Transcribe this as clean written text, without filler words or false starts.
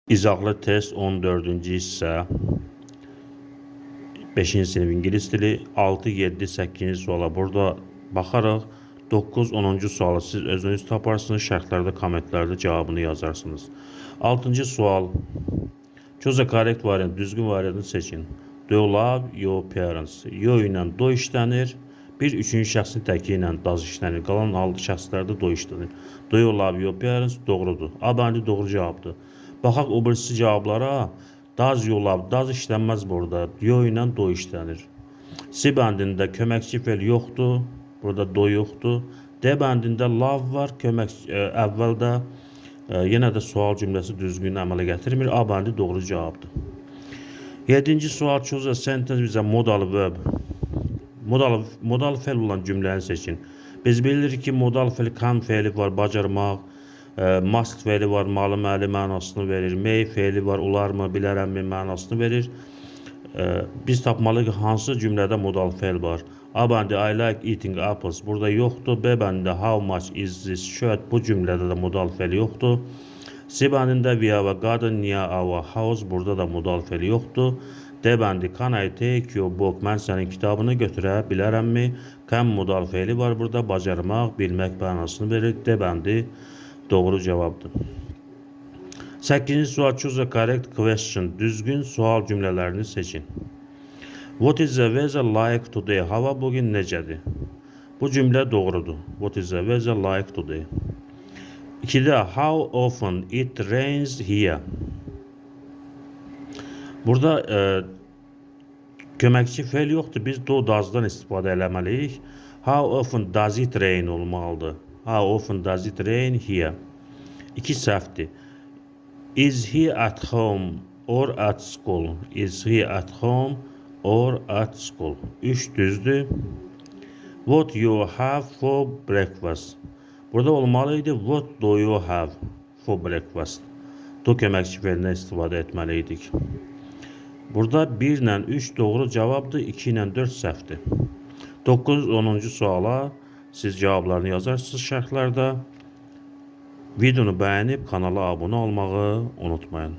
İzahlı test 14-cü hissə, 5-ci sinif ingilis dili, 6, 7, 8-ci suala burada baxarıq. 9, 10-cu sualı siz özünüz taparsınız, şərhlərdə, kommentlərdə cavabını yazarsınız. 6-cı sual. Choose a correct variant, düzgün variantı seçin. Do you love your parents? You ilə do işlənir. Bir üçüncü şəxsin təki ilə does işlənir. Qalan altı şəxslərdə do işlənir. Do you love your parents? Doğrudur. A bəndi doğru cavabdır. Baxaq o birisi cavablara. Does you love? Does işlənməz burada. You ilə do işlənir. C bəndində köməkçi fe'l yoxdur. Burada do yoxdur. D bəndində love var. Kömək əvvəldə yenə də sual cümləsi düzgün əmələ gətirmir. A bəndi doğru cavabdır. Yedinci sual, choose a sentence with a modal verb. Modal fe'l olan cümləni seçin. Biz bilirik ki, modal fe'l can fe'li var, bacarmaq, must fe'li var, malı, məli mənasını verir, may fe'li var, olarmı, bilərəmmi mənasını verir. Biz tapmalıyıq ki, hansı cümlədə modal fe'l var. A bəndi I like eating apples burada yoxdur. B bəndində how much is this shirt, bu cümlədə də modal fe'l yoxdur. C bəndində we have a garden near our house, burada da modal fe'l yoxdur. D bəndi can I take your book, mən sənin kitabını götürə bilərəmmi? Can modal fe'li var burada, bacarmaq, bilmək mənasını verir. D bəndi doğru cavabdır. 8-ci sual, choose a correct question. Düzgün sual cümlələrini seçin. What is the weather like today? Hava bugün necədir? Bu cümlə doğrudur. What is the weather like today? 2-də how often it rains here? Burada köməkçi fe'l yoxdur. Biz do, does'dan istifadə eləməliyik. How often does it rain olmalıdır. How often does it rain here? İki səhvdir. Is he at home or at school? Is he at home or at school? Üç düzdür. What you have for breakfast? Burada olmalı idi what do you have for breakfast? Do köməkçi fe'lindən istifadə etməli idik. Burada 1 ilə 3 doğru cavabdır, 2 ilə 4 səhvdir. 9, 10-cu suala siz cavablarını yazarsınız şərhlərdə. Videonu bəyənib kanala abunə olmağı unutmayın.